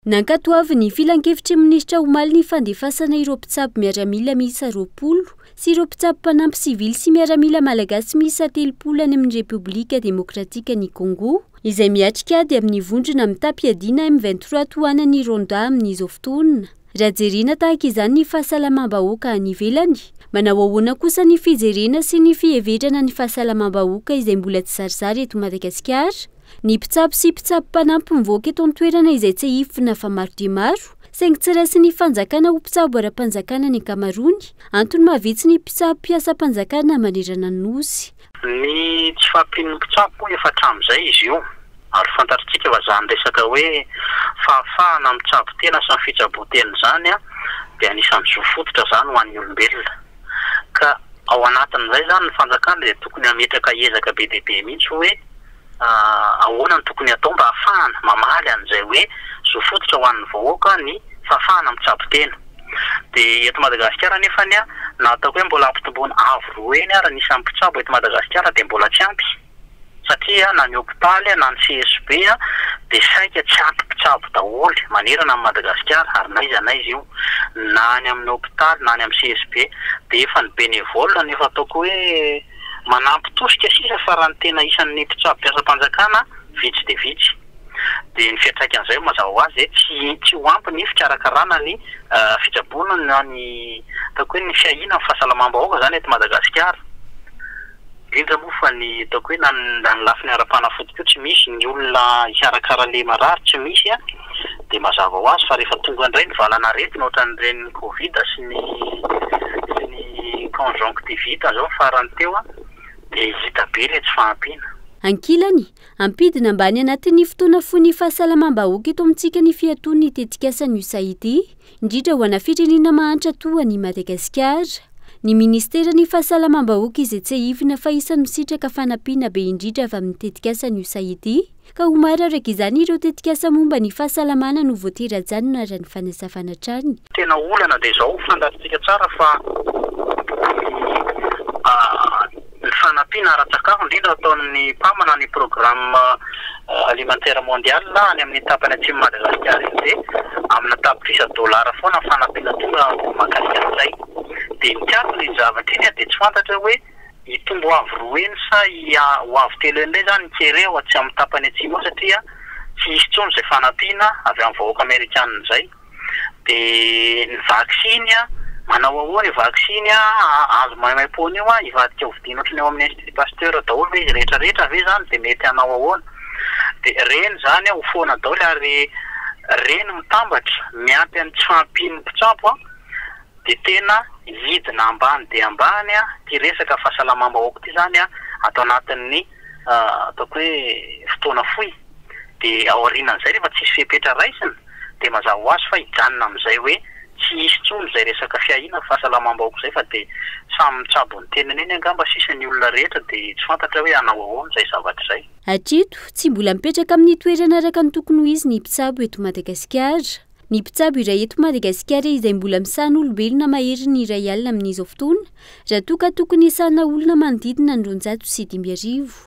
Nankatoavin'ny filankevitry ny minisitra omaly ny fandefasana ireo mpitsabo miaramila miisa 20 sy ireo mpitsabo mpanampy sivily sy miaramila malagasy miisa 30 any amin'ny Repoblika Demokratikan'i Congo, izay miatrika ady amin'ny vondrona mitam-piadiana M23 tohanan'i Rwanda amin'izao fotoana. Raha jerena tahaka izany ny fahasalamam-bahoaka any ivelany, manao ahoana kosa ny fijerena sy ny fiheverana ny fahasalamam-bahoaka izay mbola tsy zarizary eto Madagasikara? Ny mpitsabo sy mpitsabo mpanampy mivoaka eto an-toerana izay tsiahivina fa maro dia maro, saingy tsy raisin'ny fanjakana ho mpitsabo ara-panjakana ny ankamaroany, antony mahavitsy ny mpitsabo mpiasam-panjakana manerana ny Nosy. Ny tsy fahampian'ny mpitsabo moa efa hatramin'izay izy io, ary fantatritsika fa izany resaka hoe fahafahana mitsabo tena sy ny fitsaboan-tena izany dia anisan'ny zo fototra izany ho an'ny olombelona. Ka ao anatin'izay izany ny fanjakana dia tokony hametraka ezaka be dia be mihitsy hoe ahoana no tokony hatao mba hahafahana mamaly an'izay hoe zo fototra ho an'ny vahoaka ny fahafahana mitsabo tena. Dia eto Madagasikara anefany na ataoko hoe mbola ampitomboina avo roa heny ary ny isan'ny mpitsabo eto Madagasikara dia mbola tsy ampy satria na ny hopitaly na ny CSB dia saika tsy ampy mpitsabo daholo manerana an'i Madagasikara ary na aiza na aiza io na any amin'ny hopitaly na any amin'ny CSB dia efa ny bénévole no efa ataoko hoe Manampy tosika sisa fa raha ny tena isan'ny mpitsabo mpiasam-panjakana, vitsy dia vitsy. Dia ny fiantraikan'izay mazava ho azy tsy tsy ho ampy ny fikarakarana ny fitsaboana na ny ataoko hoe ny fiahiana ny fahasalamam-bahoaka izany eto Madagasikara. Indrindra moa fa ny ataoko hoe na ny lafiny ara-panafody koa tsy misy, ny olona hikarakara le marary tsy misy. Dia mazava ho azy fa rehefa tonga indray ny valan'aretina ohatran'ireny covid sy ny sy ny conjonctivite zao farany teo dia hita be ilay tsy fahampiana. Ankilany, hampidina ambany anatin'ny fotoana fohy ny fahasalamam-bahoaka eto amintsika ny fiatoan'ny tetikasan'ny USAID, indrindra ho ana firenena mahantra toa an'i Madagasikara. Ny minisiteran'ny fahasalamam-bahoaka izay tsiahivina fa isan'ny misitraka fanampiana be indrindra avy amin'ny tetikasan'ny USAID, Ka ho maro araka izany ireo tetikasa momba ny fahasalamana no voatery hajanona raha ny fanazavana hatrany. Tena olana dia izao, fantatsika tsara fa ny fanampiana ara-tsakafo indrindra ataon'ny PAM na ny Programme Alimentaire Mondial any amin'ny tapany atsimon'i Madagasikara iny dia amina tapitrisa dolara foana ny fanampiana tonga mahakasika an'izay. Dia mikatona iny zavatra iny dia tsy fantatra hoe Hitombo avo roa heny sa ho avo telo heny indray izany ny kere ao atsy amin'ny tapany atsimo ao satria tsy hisy intsony izay fanampiana avy amin'ny vahoaka amerikanina izay. Dia ny vaksiny, manao ahoana io vaksiny azo maimaimpoana io, hivadika ho vidiana ohatran'ny ao amin'ny Institut Pasteur daholo ve izy rehetra rehetra ve izany dia mety hanao ahoana? Dia ireny izany ho foana daholo ary ireny mitambatra miampy an'ny tsy fahampian'ny mpitsabo Dia tena hidina ambany dia ambany ity resaka fahasalamam-bahoaka ity izany ato anatin'ny ataoko hoe fotoana fohy. Dia aorianan'izay rehefa tsisy fepetra raisina dia mazava ho azy fa hijanona amin'izay hoe tsy hisy intsony izay resaka fiahiana ny fahasalamam-bahoaka izay fa dia samy mitsabo ny tenany eny angamba sisa ny olona rehetra dia tsy fantatra hoe hanao ahoana izay zavatra izay. Hatreto, tsy mbola mipetraka amin'ny toerana araka ny tokony ho izy ny mpitsabo eto Madagasikara. Ny mpitsabo iray eto Madagasikara izay mbola misahana olombelona maherin'ny iray alina amin'izao fotoana, raha toa ka tokony hisahana olona manodidina ny 5200.